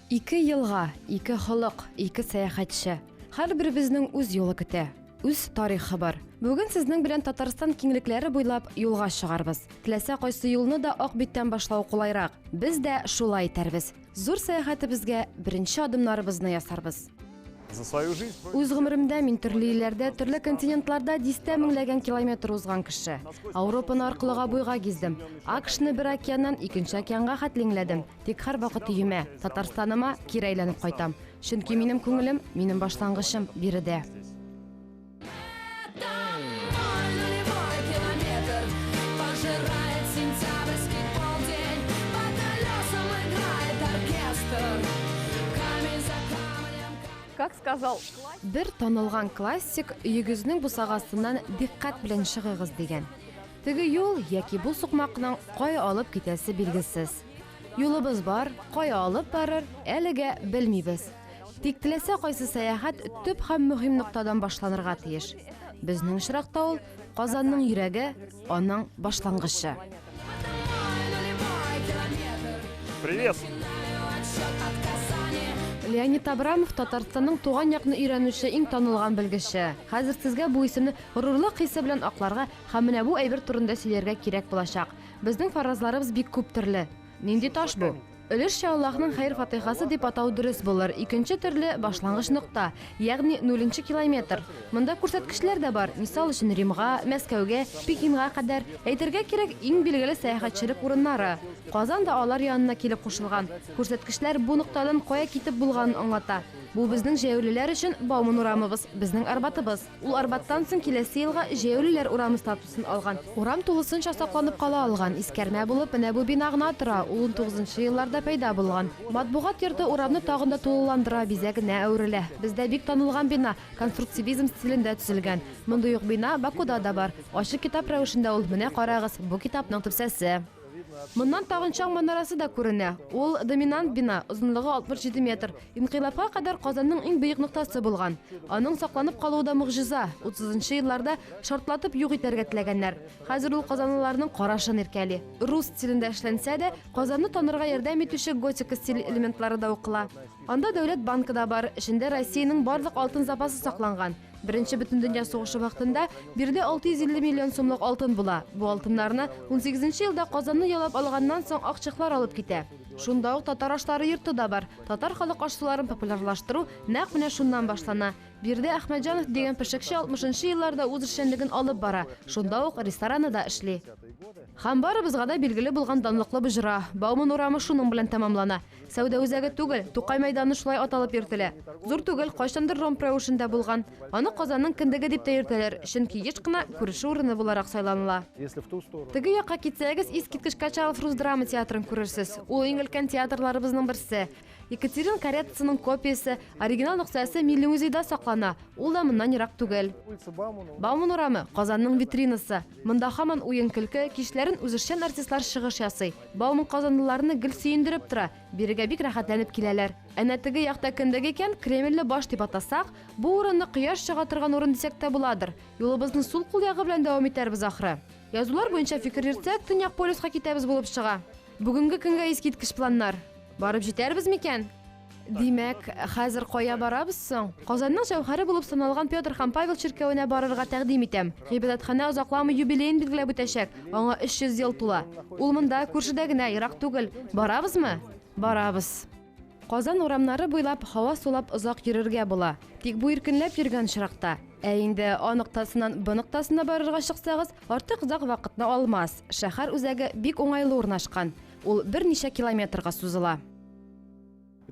Ике елга, ике холык, ике сәяхәтче. Һәрберебезнең үз юлы көтә, үз тарихы бар. Бүген сезнең белән Татарстан киңлекләре буйлап юлга чыгарбыз. Теләсә кайсы юлны да ак биттән башлау кулайрак. Без дә шулай итәрбез. Зур сәяхәтебезгә беренче адымнарыбызны ясарбыз. За свою жизнь. Үз гомеремдә мин төрле илләрдә, төрле континентларда дистә меңләгән километр узган кеше. Ауропаны аркылыга буйга гиздем. АКШны бер океаннан икенче океанга хәтле иңләдем. Тик һәрвакыт өемә, Татарстаныма кире әйләнеп кайтам. Чөнки минем күңелем, минем башлангычым биредә. Бер танылган классик өегезнең бусагасыннан дикъкать белән чыгыгыз дигән. Теге юл яки бу сукмакның кая алып китәсе билгесез. Юлыбыз бар, кая алып барыр, әлегә белмибез. Тик теләсә кайсы сәяхәт төп һәм мөһим ноктадан башланырга тиеш. Безнең очракта ул, Казанның йөрәге, аның башлангычы. Привет! Леонид Абрамов Татарстанның туган якны өйрәнүче иң танылган белгече. Хәзер сезгә бу исемне горурлык хисе белән акларга һәм менә бу әйбер турында сөйләргә кирәк булачак. Безнең фаразларыбыз бик күп төрле. Нинди таш бу? Өлешчә Аллаһның хәер-фатыйхасы дип атау дөрес булыр. Икенче төрле, башлангыч нокта, ягъни нуленче километр. Монда күрсәткечләр дә бар, мисал өчен, Римга, Мәскәүгә, Пекинга кадәр, әйтергә кирәк, иң билгеле сәяхәтчелек урыннары. Казан да алар янына килеп кушылган. Күрсәткечләр бу ноктадан кая китеп булганын аңлата. Бу безнең җәяүлеләр өчен Бауман урамыбыз, безнең Арбатыбыз. Ул Арбаттан соң киләсе елга Җәяүлеләр урамы статусын алган. Урам тулысынча сакланып кала алган. Искәрмә булып менә бу бина гына тора, ул унтугызынчы елларда пәйда булган. Матбугат йорты урамны тагын да тулыландыра, бизәгенә әверелә. Бездә бик танылган бина, конструктивизм стилендә төзелгән. Мондый ук бина Бакуда да бар. Ачык китап рәвешендә ул, менә карагыз, бу китапның төпсәсе. Моннан тагын чаң манарасы да күренә. Ул, доминант бина, озынлыгы 67 метр. Инкыйлабка кадәр Казанның иң бөек ноктасы булган. Аның сакланып калуы да могҗиза. Утызынчы елларда шартлатып юк итәргә теләгәннәр. Хәзер ул казанлыларның карашын иркәли. Рус стилендә эшләнсә дә, Казанны танырга ярдәм итүче готика стиле элементлары да укыла. Анда дәүләт банкы да бар, эчендә Россиянең барлык алтын запасы сакланган. Беренче бөтендөнья сугышы вакытында биредә 650 миллион сумлык алтын була. Бу алтыннарны унсигезенче елда Казанны яулап алганнан соң акчехлар алып китә. Шунда ук татар ашлары йорты да бар. Татар халык аш-суларын популярлаштыру нәкъ менә шуннан башлана. Биредә Әхмәтҗанов дигән пешекче 60 нчы елларда үз эшчәнлеген алып бара, шунда ук рестораны да эшли. Һәм барыбызга да билгеле булган данлыклы боҗра, Бауман урамы шуның белән тәмамлана. Сәүдә үзәге түгел, Тукай мәйданы шулай аталып йөртелә. Зур түгел, кайчандыр ромб рәвешендә булган. Аны Казанның кендеге дип тә йөртәләр, чөнки еш кына күрешү урыны буларак сайланыла. Теге якка китсәгез, искиткеч Качалов рус драма театрын күрерсез. Ул иң өлкән театрларыбызның берсе. Екатерина каретасының копиясе, оригинал нөксәсе Милли музейда саклана, ул да моннан ерак түгел. Бауман урамы, Казанның витринасы. Монда һаман уен-көлке, кичләрен үзешчән артистлар чыгыш ясый. Бауман казанлыларны гел сөендереп тора, бирегә бик рәхәтләнеп киләләр. Әнә теге якта кендек икән, Кремльле баш дип атасак, бу урынны кояш чыга торган урын дисәк тә буладыр. Юлыбызны сул кул ягы белән дәвам итәрбез ахры. Язулар буенча фикер йөртсәк, Төньяк полюска китәбез булып чыга. Бүгенге көнгә искиткеч планнар. Барып җитәрбез микән? Димәк, хәзер кая барабыз соң? Казанның җәүһәре булып саналган Петр һәм Павел чиркәвенә барырга тәкъдим итәм. Гыйбадәтханә озакламый юбилеен билгеләп үтәчәк, аңа 300 ел тула. Ул монда, күршедә генә, ерак түгел. Барабызмы? Барабыз. Казан урамнары буйлап һава сулап озак йөрергә була. Тик бу иркенләп йөргән очракта. Ә инде А ноктасыннан Б ноктасына барырга чыксагыз, артык озак вакытны алмас. Шәһәр үзәге бик уңайлы урнашкан. Ул берничә километрга сузыла.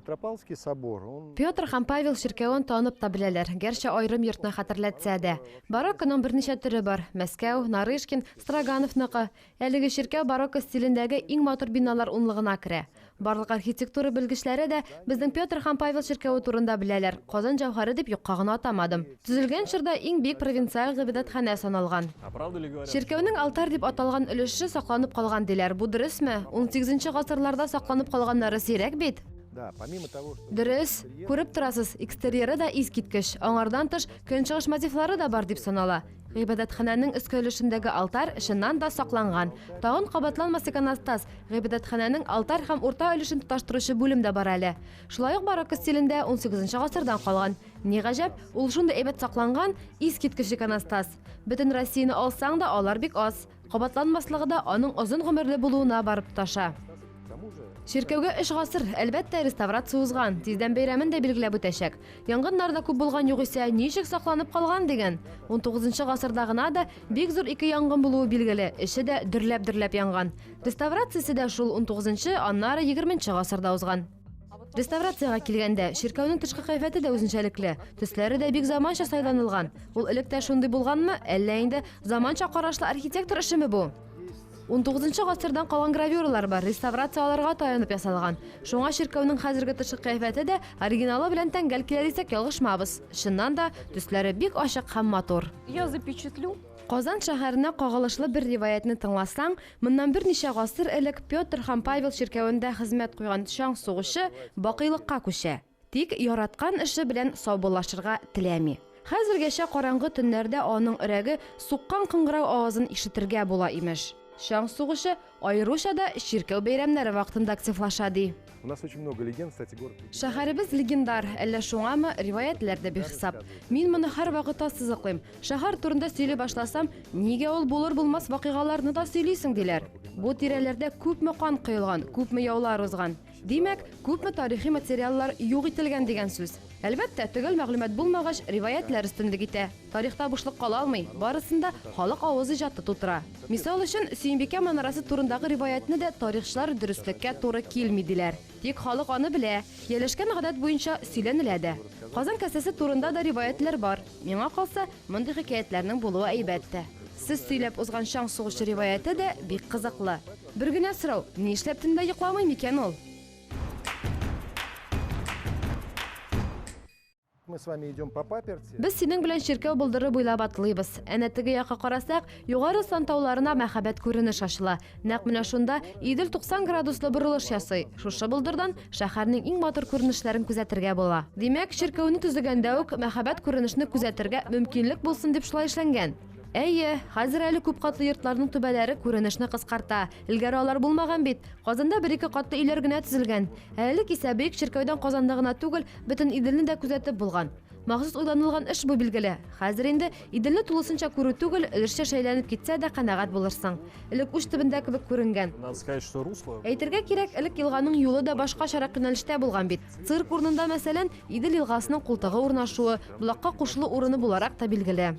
Петропавловский собор, он... Петр һәм Павел чиркәвен танып та беләләр, гәрчә аерым йортны хәтерләтсә дә. Барокконың берничә төре бар, Мәскәү, Нарышкин, Строгановныкы. Әлеге чиркәү барокко стилендәге иң матур биналар унлыгына керә. Барлык архитектура белгечләре дә безнең Петр һәм Павел чиркәве турында беләләр, Казан җәүһәре дип юкка гына атамадым. Төзелгән чорда иң биек провинциаль гыйбадәтханә саналган. Чиркәүнең алтарь дип аталган өлеше сакланып калган диләр. Бу дөресме? Унсигезенче гасырларда сакланып калганнары сирәк бит. Дөрес. Күреп торасыз, экстерьеры да искиткеч. Аңардан тыш, көнчыгыш мотивлары да бар дип санала. Гыйбадәтханәнең өске өлешендәге алтарь чыннан да сакланган. Тагын кабатланмас иконостас, гыйбадәтханәнең алтарь һәм урта өлешен тоташтыручы бүлем дә бар әле. Шулай ук барокко стилендә 18 гасырдан калган. Ни гаҗәп, ул шундый әйбәт сакланган, искиткеч иконостас. Бөтен Россияне алсаң да, алар бик аз. Кабатланмаслыгы да аның озын гомерле булуына барып тоташа. Чиркәүгә өч гасыр, әлбәттә, реставрация узган, тиздән бәйрәмен дә билгеләп үтәчәк. Янгыннар да күп булган югыйсә, ничек сакланып калган диген? 19 гасырда гына да бик зур ике янгын булуы билгеле, эче дә дөрләп-дөрләп янган. Реставрациясе дә шул 19-нчы, аннары 20 гасырда узган. Реставрациягә килгәндә, чиркәүнең тышкы кыяфәте дә үзенчәлекле, төсләре дә бик заманча сайланылган. Ул элек тә шундый булганмы, әллә инде заманча карашлы архитектор эшеме бу? 19 гасырдан калган гравюралар бар, реставрация аларга таянып ясалган. Шуңа чиркәүнең хәзерге тышкы кыяфәте дә оригиналы белән тәңгәл килә дисәк ялгышмабыз. Чыннан да, төсләре бик ачык һәм матур. Я запечатлю. Казан шәһәренә кагылышлы бер риваятьне тыңласаң, моннан берничә гасыр элек Петр һәм Павел чиркәвендә хезмәт куйган чаң сугучы бакыйлыкка күчә. Тик яраткан эше белән саубуллашырга теләми. Хәзергәчә караңгы төннәрдә аның өрәге суккан кыңгырау авазын ишетергә була, имеш. Чаң сугучы аеруча да чиркәү бәйрәмнәре вакытында активлаша, ди. У нас очень много легенд, кстати, город. Шәһәребез легендар, әллә шуңамы, риваятьләр дә бихисап. Мин моны һәрвакыт ассызыклыйм. Шәһәр турында сөйли башласам, нигә ул булыр-булмас вакыйгаларны да сөйлисең, диләр. Бу тирәләрдә күпме кан коелган, күпме яулар узган. Димәк, күпме тарихи материаллар юк ителгән дигән сүз. Әлбәттә, төгәл мәгълүмат булмагач, риваятьләр өстенлек итә. Тарихта бушлык кала алмый, барысын да халык авыз иҗаты тутыра. Мисал өчен, Сөембикә манарасы турындагы риваятьне дә тарихчылар дөреслеккә туры килми диләр. Тик халык аны белә, ияләшкән гадәт буенча сөйләнелә дә. Казан касәсе турында да риваятьләр бар. Миңа калса, мондый хикәятләрнең булуы әйбәт тә. Сез сөйләп узган чаң сугучы риваяте дә бик кызыклы. Бер генә сорау, нишләп төнлә йокламый микән ул? Мы с вами идем по паперти. Без синең белән чиркәү болдыры буйлап атлыйбыз. Әнә теге якка карасак, Югары Сан тауларына мәһабәт күренеш ачыла. Нәкъ менә шунда Идел 90 градуслы борылыш ясый. Шушы болдырдан шәһәрнең иң матур күренешләрен күзәтергә була. Димәк, чиркәүне төзегәндә үк мәһабәт күренешне күзәтергә мөмкинлек булсын дип шулай эшләнгән. Әйе, хәзер әле күп катлы йортларның түбәләре күренешне кыскарта. Элгәре алар булмаган бит. Казанда бер-ике катлы өйләр генә төзелгән. Ә элек исә бөек чиркәүдән Казанны гына түгел, бөтен Иделне дә күзәтеп булган. Махсус уйланылган эш бу, билгеле. Хәзер инде Иделне тулысынча күрү түгел, өлешчә шәйләнеп китсә дә канәгать булырсың. Элек уч төбендә кебек күренгән. Надо сказать, что русло. Әйтергә кирәк, элек елганың юлы да башкачарак юнәлештә булган бит. Цирк урынында, мәсәлән, Идел елгасының култыгы урнашуы, Болакка кушылу урыны буларак та билгеле.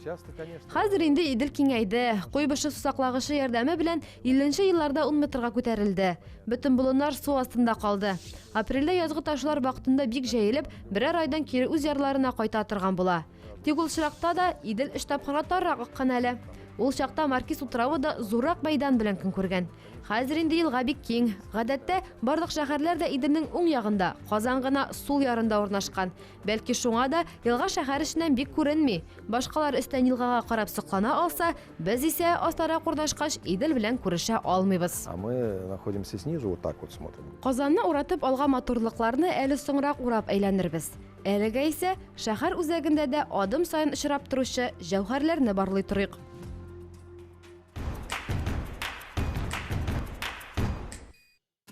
Хәзер инде Идел киңәйде. Куйбышев сусаклагычы ярдәме белән 50 нче елларда ун метрга күтәрелде. Бөтен болыннар су астында калды. Апрельдә язгы ташулар вакытында бик җәелеп, берәр айдан кире үз ярларына кайта торган була. Тик ул чиракта да Идел өч тапкырга таррак аккан әле. Ул чакта Маркиз утравы да зуррак мәйдан белән көн күргән. Хәзер инде елга бик киң. Гадәттә, барлык шәһәрләр дә Иделнең уң ягында, Казан гына сул ярында урнашкан. Бәлки шуңа да елга шәһәр эченнән бик күренми. Башкалар өстән елгага карап соклана алса, без исә астарак урнашкач, Идел белән күрешә алмыйбыз. А мы находимся снизу, вот так вот смотрим. Казанны уратып алган матурлыкларны әле соңрак урап әйләнербез. Әлегә исә шәһәр үзәгендә дә адым саен очрап торучы җәүһәрләрне барлый торыйк.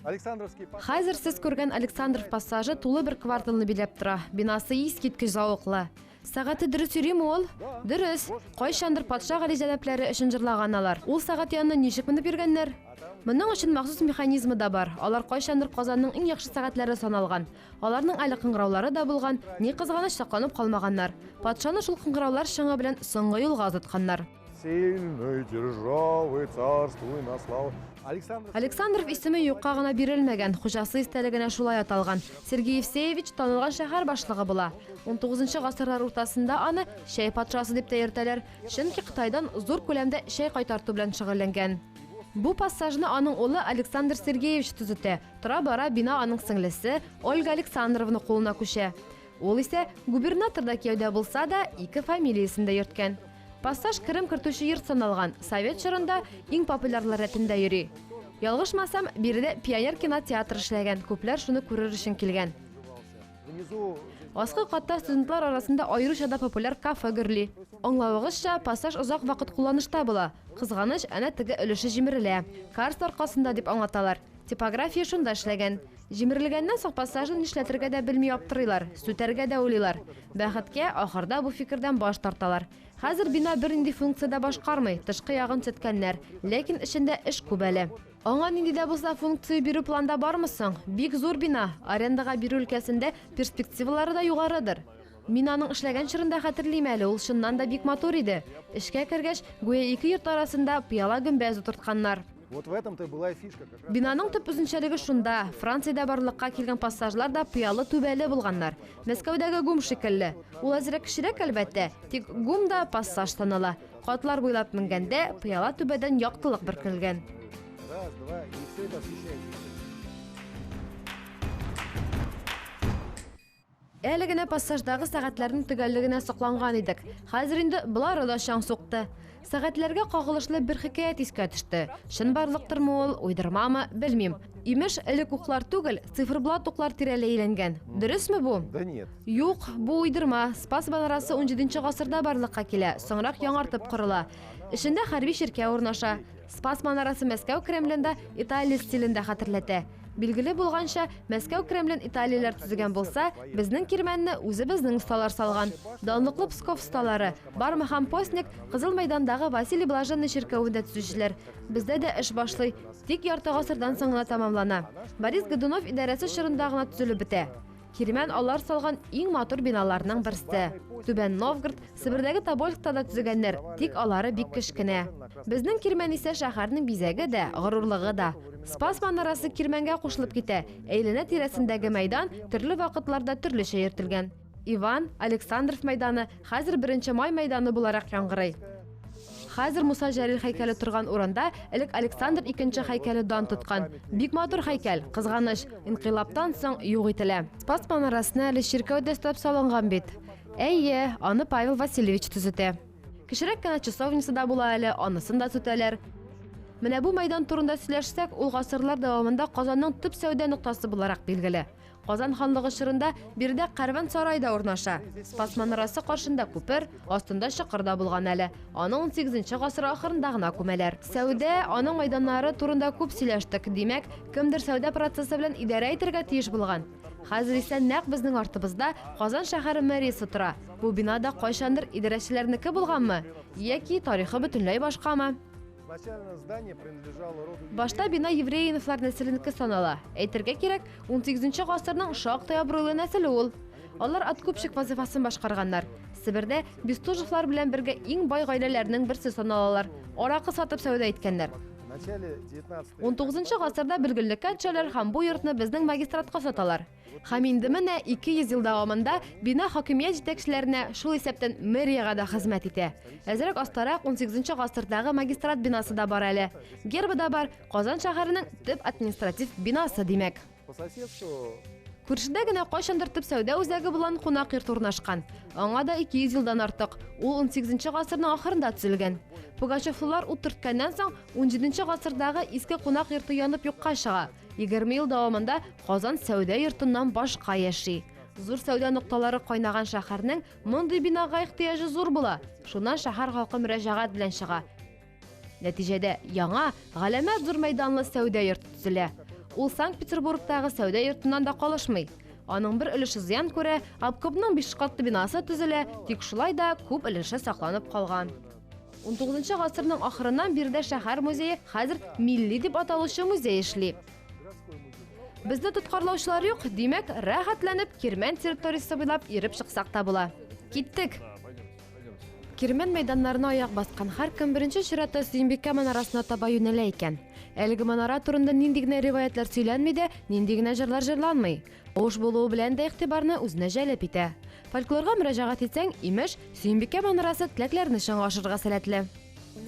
Хәзер сез күргән Александров пассажы тулы бер кварталны биләп тора. Бинасы искиткеч зәвыклы. Сәгате дөрес йөриме ул? Дөрес. Кайчандыр патша галиҗәнапләре өчен җырлаган алар. Ул сәгать янына ничек менеп йөргәннәр? Моның өчен махсус механизмы да бар. Алар кайчандыр Казанның иң яхшы сәгатьләре саналган. Аларның әле кыңгыраулары да булган, ни кызганыч, сакланып калмаганнар. Патшаны шул кыңгыраулар чыңы белән соңгы юлга озатканнар. Сильной державы царствуй на славу. Александров исеме юкка гына бирелмәгән, хуҗасы истәлегенә шулай аталган. Сергей Евсеевич танылган шәһәр башлыгы була. 19 гасырлар уртасында аны чәй патшасы дип тә йөртәләр, чөнки Кытайдан зур күләмдә чәй кайтарту белән шөгыльләнгән. Бу пассажны аның улы Александр Сергеевич төзетә. Тора-бара бина аның сеңлесе Ольга Александровна кулына күчә. Ул исә губернаторда кияүдә булса да, ике фамилиясен дә йөрткән. Пассаж керем кертүче йорт саналган, совет чорында иң популярлар рәтендә йөри. Ялгышмасам, биредә Пионер кинотеатры эшләгән, күпләр шуны күрер өчен килгән. Внизу Аскы катта студентлар арасында аеруча да популяр кафе гөрли. Аңлавыгызча, пассаж озак вакыт кулланышта була. Кызганыч, әнә теге өлеше җимерелә. Карст аркасында дип аңлаталар. Типография шунда эшләгән. Җимерелгәннән соң пассажны нишләтергә дә белми аптырыйлар, сүтәргә дә уйлыйлар. Бәхеткә, ахырда бу фикердән баш тарталар. Хәзер бина бернинди функция дә башкармый, тышкы ягын төзәткәннәр, ләкин эчендә эш күп әле. Аңа нинди дә булса функция бирү планда бармы соң? Бик зур бина, арендага бирү өлкәсендә перспективалары да югарыдыр. Мин аның эшләгән чорын да хәтерлим әле, ул чыннан да бик матур иде. Эчкә кергәч, гүя ике йорт арасында пыяла гөмбәз утыртканнар. Вот в этом-то и была и фишка. Как раз Бинаның төп үзенчәлеге шунда, Франциядә барлыкка килгән пассажлар да пыялы түбәле булганнар. Мәскәүдәге ГУМ шикелле. Ул әзрәк кечерәк, әлбәттә, тик ГУМ да пассаж санала. Катлар буйлап менгәндә, пыяла түбәдән яктылык бөркелгән. Раз, два, и все это освещается. Әле генә пассаждагы сәгатьләрнең төгәллегенә сокланган идек. Хәзер инде болары да чаң сукты. Сәгатьләргә кагылышлы бер хикәят искә төште. Чынбарлыктырмы ул, уйдырмамы, белмим. Имеш, элек уклар түгел, циферблат уклар тирәли әйләнгән. Дөресме бу? Да нет. Юк, бу уйдырма. Спас манарасы 17 гасырда барлыкка килә, соңрак яңартып корыла. Эчендә хәрби чиркәү урнаша. Спас манарасы Мәскәү Кремлендә Италия стилендә хәтерләтә. Билгеле булганча, Мәскәү Кремлен италияләр төзегән булса, безнең кирмәнне үзебезнең осталар салган. Данлыклы Псков осталары, Барма һәм Постник Кызыл мәйдандагы Василий Блаженный чиркәвен дә төзүчеләр. Бездә дә эш башлый, тик ярты гасырдан соң гына тәмамлана. Борис Годунов идарәсе чорында гына төзелеп бетә. Кирмән алар салган иң матур биналарның берсе. Түбән Новгород, Себердәге Тобольскта да төзегәннәр, тик алары бик кечкенә. Безнең кирмән исә шәһәрнең бизәге дә, горурлыгы да. Спас манарасы кирмәнгә кушылып китә. Әйләнә тирәсендәге мәйдан төрле вакытларда төрлечә йөртелгән. Иван, Александров мәйданы хәзер 1 май мәйданы буларак яңгырый. Хәзер Муса Җәлил һәйкәле торган урында элек Александр II һәйкәле дан тоткан. Бик матур һәйкәл, кызганыч, инкыйлабтан соң юк ителә. Спас манарасына әле чиркәү дә өстәп салынган бит. Әйе, аны Павел Васильевич төзетә. Кечерәк кенә часовнясы да була әле, анысын да сүтәләр. Менә бу мәйдан турында сөйләшсәк, ул гасырлар дәвамында Казанның төп сәүдә ноктасы буларак билгеле. Казан ханлыгы чорында биредә Кәрван сарай да урнаша. Спас манарасы каршында күпер, астында чокыр да булган әле. Аны 18 гасыр ахырында гына күмәләр. Сәүдә, аның мәйданнары турында күп сөйләштек. Димәк, кемдер сәүдә процессы белән идарә итәргә тиеш булган. Хәзер исә нәкъ безнең артыбызда Казан шәһәре мэриясе тора. Бу бина да кайчандыр идарәчеләрнеке булганмы? Яки тарихы бөтенләй башкамы? Изначально здание принадлежало роду Башта бина Евреиновлар нәселенеке санала. Әйтергә кирәк, 18 гасырның шактый абруйлы нәселе ул. Алар откупщик вазифасын башкарганнар. Себердә Бестужевлар белән бергә иң бай гаиләләрнең берсе саналалар. Аракы сатып сәүдә иткәннәр. В начале 19 19 гасырда бөлгенлеккә төшәләр һәм бу йортны безнең магистратка саталар. Һәм инде менә 200 ел дәвамында бина хакимият җитәкчеләренә, шул исәптән мэриягә дә хезмәт итә. Әзрәк астарак 18 гасырдагы магистрат бинасы да бар әле. Гербы да бар, Казан шәһәренең төп административ бинасы димәк. По соседству Күршедә генә кайчандыр төп сәүдә үзәге булган кунак йорты урнашкан. Аңа да 200 елдан артык. Ул 18 гасырның ахырында төзелгән. Пугачевлылар ут төрткәннән соң 17 гасырдагы иске кунак йорты янып юкка чыга. 20 ел дәвамында Казан сәүдә йортыннан башка яши. Зур сәүдә нокталары кайнаган шәһәрнең мондый бинага ихтыяҗы зур була. Шуннан шәһәр халкы мөрәҗәгать белән чыга. Нәтиҗәдә яңа, галәмәт зур мәйданлы сәүдә йорты төзелә. Ул Санкт-Петербургтагы сәүдә йортыннан да калышмый. Аның бер өлеше зыян күрә, обкомның 5 катлы бинасы төзелә, тик шулай да күп өлеше сакланып калган. 19 гасырның ахырыннан биредә шәһәр музее хәзер милли дип аталучы музей эшли. Безне тоткарлаучылар юк, димәк, рәхәтләнеп Кирмән территориясе буйлап йөреп чыксак та була. Киттек. Да, пойдемте, пойдемте. Кирмән мәйданнарына аяк баскан һәркем беренче чиратта Сөембикә манарасына таба юнәлә икән. Әлеге манара турында нинди генә риваятлар сөйләнми дә, нинди генә җырлар җырланмый. Авыш булуы белән дә игътибарны үзенә җәлеп итә. Фольклорга мөрәҗәгать итсәң, имеш, Сөембикә манарасы теләкләрне чынга ашырырга сәләтле.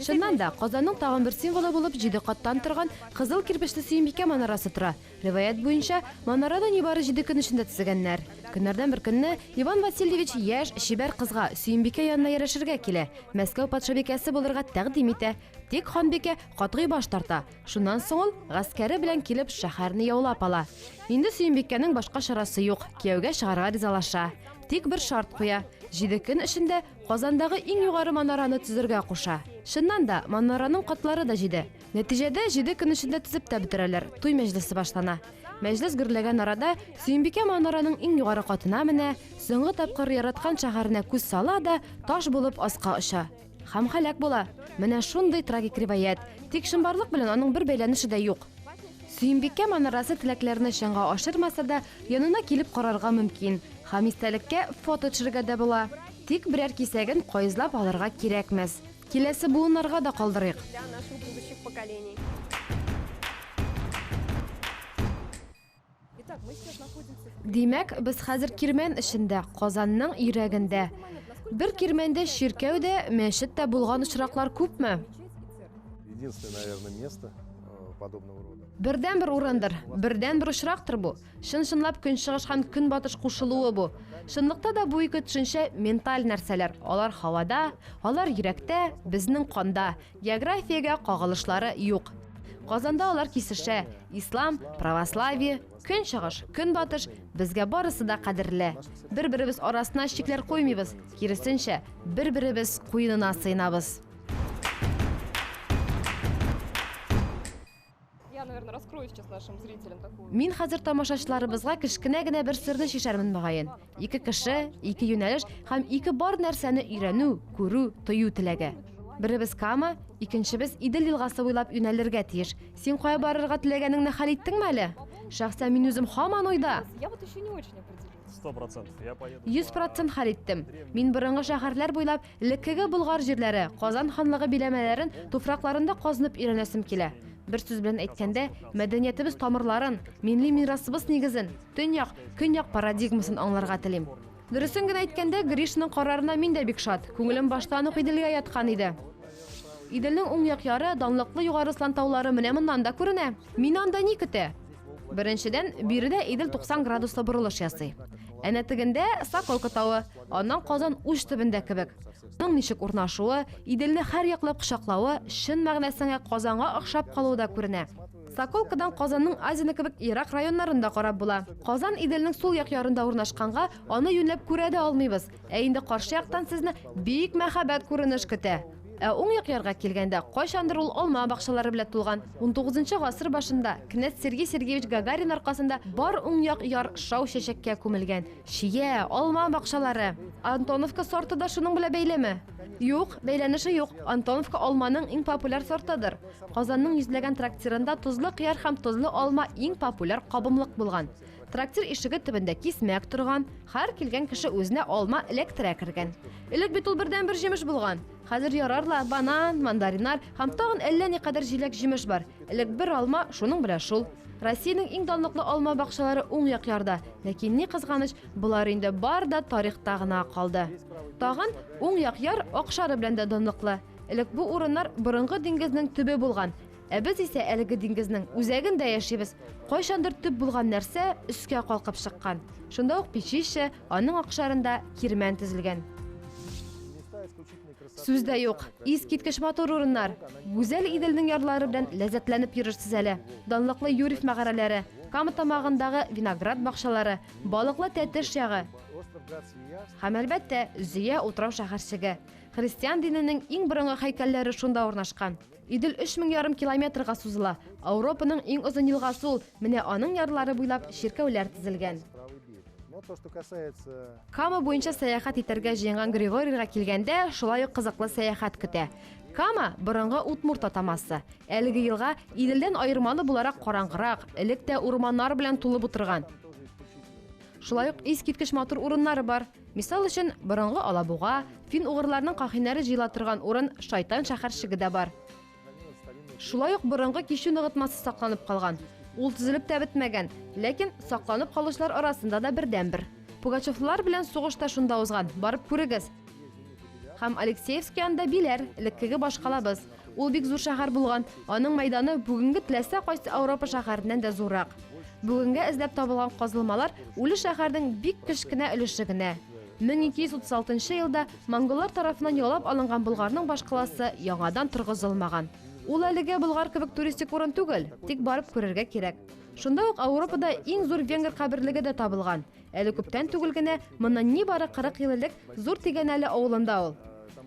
Чыннан да, Казанның тагын бер символы булып 7 каттан торган кызыл кирпечле Сөембикә манарасы тора. Риваять буенча, манараны нибары 7 көн эчендә төзегәннәр. Көннәрдән бер көнне Иван Васильевич яшь, чибәр кызга Сөембикә янына ярәшергә килә. Мәскәү патшабикәсе булырга тәкъдим итә. Тик ханбикә катгый баш тарта. Шуннан соң ул, гаскәре белән килеп, шәһәрне яулап ала. Инде Сөембикәнең башка чарасы юк, кияүгә чыгарга ризалаша. Тик бер шарт куя, җиде көн эчендә Казандагы иң югары манараны төзергә куша. Чыннан да, манараның катлары да җиде. Нәтиҗәдә, җиде көн эчендә төзеп тә бетерәләр, туй мәҗлесе башлана. Мәҗлес гөрләгән арада, Сөембикә манараның иң югары катына менә, соңгы тапкыр яраткан шәһәренә күз сала да, таш булып аска оча. Һәм һәлак була. Менә шундый трагик риваять. Тик чынбарлык белән аның бер бәйләнеше дә юк. Сөембикә манарасы теләкләрне чынга ашырмаса да, янына килеп карарга мөмкин. Һәм истәлеккә фото төшерергә дә була. Тик берәр кисәген каезлап алырга кирәкмәс. Киләсе буыннарга да калдырыйк. Для наших будущих поколений. Димәк, без хәзер кирмән эчендә, Казанның йөрәгендә. Бер кирмәндә чиркәү дә, мәчет тә булган очраклар күпме? Единственное, наверное, место подобного рода. Бердәнбер урындыр, бердәнбер очрактыр бу. Чын-чынлап көнчыгыш һәм көнбатыш кушылуы бу. Чынлыкта да бу ике төшенчә менталь нәрсәләр. Алар һавада, алар йөрәктә, безнең канда. Географиягә кагылышлары юк. Казанда алар кисешә. Ислам, православие, көнчыгыш, көнбатыш, безгә барысы да кадерле. Бер-беребез арасына чикләр куймыйбыз, киресенчә, бер-беребез куенына сыенабыз. Я, наверное, раскрою сейчас нашим зрителям такую. Мин хәзер тамашачыларыбызга кечкенә генә бер серне чишәрмен мөгаен. Ике кеше, ике юнәлеш һәм ике бар нәрсәне өйрәнү, күрү, тою теләге. Беребез Кама, икенчебез Идел елгасы буйлап юнәлергә тиеш. Син кая барырга теләгәнеңне хәл иттеңме әле? Шәхсән мин үзем һаман уйда. Я вот еще не очень определилась. 100%. Я поеду. 100% хәл иттем. Мин борынгы шәһәрләр буйлап элеккеге Болгар җирләре, Казан ханлыгы биләмәләрен туфракларында казынып өйрәнәсем килә. Бер сүз белән әйткәндә, мәдәниятебез тамырларын, милли мирасыбыз нигезен, төньяк, көньяк парадигмасын аңларга телим. Дөресен генә әйткәндә, Гришның карарына мин дә бик шат. Күңелем баштан ук Иделгә яткан иде. Иделнең уң як яры, данлыклы Югары Слан таулары менә моннан да күренә. Мине анда ни көтә? Беренчедән, биредә Идел 90 градуслы борылыш ясый. Әнә тегендә Соколка тавы, аннан Казан уч төбендә кебек. Аның ничек урнашуы, Иделне һәр яклап кочаклавы, чын мәгънәсеңә Казанга охшап калуы да күренә. Соколкадан Казанның Азино кебек ерак районнарын да карап була. Казан Иделнең сул як ярында урнашканга, аны юньләп күрә дә алмыйбыз. Ә инде каршы яктан сезне бик мәһабәт күренеш көтә. Ә уң як ярга килгәндә, кайчандыр ул алма бакчалары белән тулган. Унтугызынчы гасыр башында кнәз Сергей Сергеевич Гагарин аркасында бар уң як яр шау чәчәккә күмелгән. Чия, алма бакчалары. Антоновка сорты да шуның белән бәйлеме? Юк, бәйләнеше юк. Антоновка алманың иң популяр сортыдыр. Казанның йөзләгән трактирында тозлы кыяр һәм тозлы алма иң популяр кабымлык булган. Трактир ишеге төбендә кисмәк торган, һәр килгән кеше үзенә алма эләктерә кергән. Элек бит ул бердәнбер җимеш булган. Хәзер ярар ла, банан, мандариннар һәм тагын әллә никадәр җиләк-җимеш бар. Элек бер алма, шуның белән шул. Россиянең иң данлыклы алма бакчалары уң як ярда. Ләкин ни кызганыч, болар инде бар да тарихта гына калды. Тагын уң як яр акшары белән дә данлыклы. Элек бу урыннар борынгы диңгезнең төбе булган. Ә без исә әлеге диңгезнең үзәгендә яшибез. Кайчандыр төп булган нәрсә өскә калкып чыккан. Шунда ук Печище, аның акшарында кирмән төзелгән. Сүз дә юк, искиткеч матур урыннар. Гүзәл Иделнең ярлары белән ләззәтләнеп йөрерсез әле. Данлыклы Юрьев мәгарәләре, Кама тамагындагы виноград бакчалары, балыклы Тәтеш ягы. Һәм, әлбәттә, Зөя утрау шәһәрчеге. Христиан диненең иң борынгы һәйкәлләре шунда урнашкан. Идел өч мең ярым километрга сузыла. Ауропаның иң озын елгасы ул. Менә аның ярлары буйлап чиркәүләр тезелгән. Кама буенча сәяхәт итәргә җыенган Григорийга килгәндә, шулай ук кызыклы сәяхәт көтә. Кама, борынгы удмурт атамасы. Әлеге елга Иделдән аермалы буларак караңгырак, элек тә урманнар белән тулып утырган. Шулай ук искиткеч матур урыннары бар. Мисал өчен, борынгы Алабуга, фин-угырларның каһиннәре җыела торган урын Шайтан шәһәрчеге дә бар. Шулай ук борынгы кичү ныгытмасы сакланып калган. Ул төзелеп тә бетмәгән, ләкин сакланып калучылар арасында да бердәнбер. Пугачевлар белән сугыш та шунда узган, барып күрегез. Һәм Алексеевск янында Биләр, элеккеге башкалабыз. Ул бик зур шәһәр булган, аның мәйданы бүгенге теләсә кайсы Ауропа шәһәреннән дә зуррак. Бүгенгә эзләп табылган казылмалар үле шәһәрнең бик кечкенә өлеше генә. 1236 елда монголлар тарафыннан яулап алынган Болгарның башкаласы яңадан торгызылмаган. Ул әлегә Болгар кебек туристик урын түгел, тик барып күрергә кирәк. Шунда ук Ауропада иң зур венгр каберлеге дә табылган. Әле күптән түгел генә, моннан нибары 40 ел элек Зур Тигәнәле авылында ул.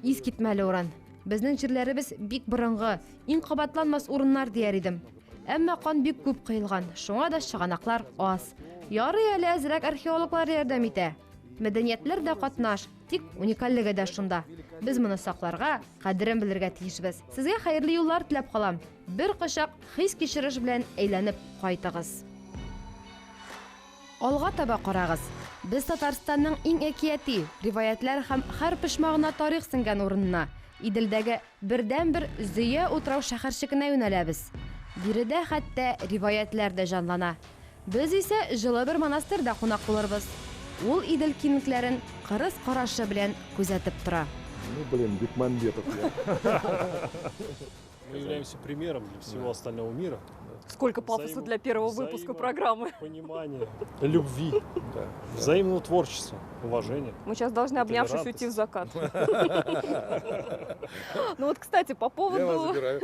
Искитмәле урын. Безнең җирләребез бик борынгы, иң кабатланмас урыннар дияр идем. Әмма кан бик күп коелган, шуңа да чыганаклар аз. Ярый әле әзрәк археологлар ярдәм итә. Мәдәниятләр дә катнаш, тик уникальлеге дә шунда. Без моны сакларга, кадерен белергә тиешбез. Сезгә хәерле юллар теләп калам. Бер кочак хис-кичереш белән әйләнеп кайтыгыз. Алга таба карагыз. Без Татарстанның иң әкияти, риваятлар һәм һәр почмагына тарих сеңгән урынына, Иделдәге бердәнбер Зөя утрау шәһәрчегенә юнәләбез. Биредә хәтта риваятлар да җанлана. Без исә җылы бер монастырьда кунак булырбыз. Ул Идел киңлекләрен кырыс карашы белән күзәтеп тора. Ну, блин, Бекмамбетов. Мы являемся примером для всего остального мира. Сколько пафоса для первого выпуска программы. Понимания, любви, взаимного творчества, уважения. Мы сейчас должны, обнявшись, уйти в закат. Ну вот, кстати, по поводу... Я вас забираю.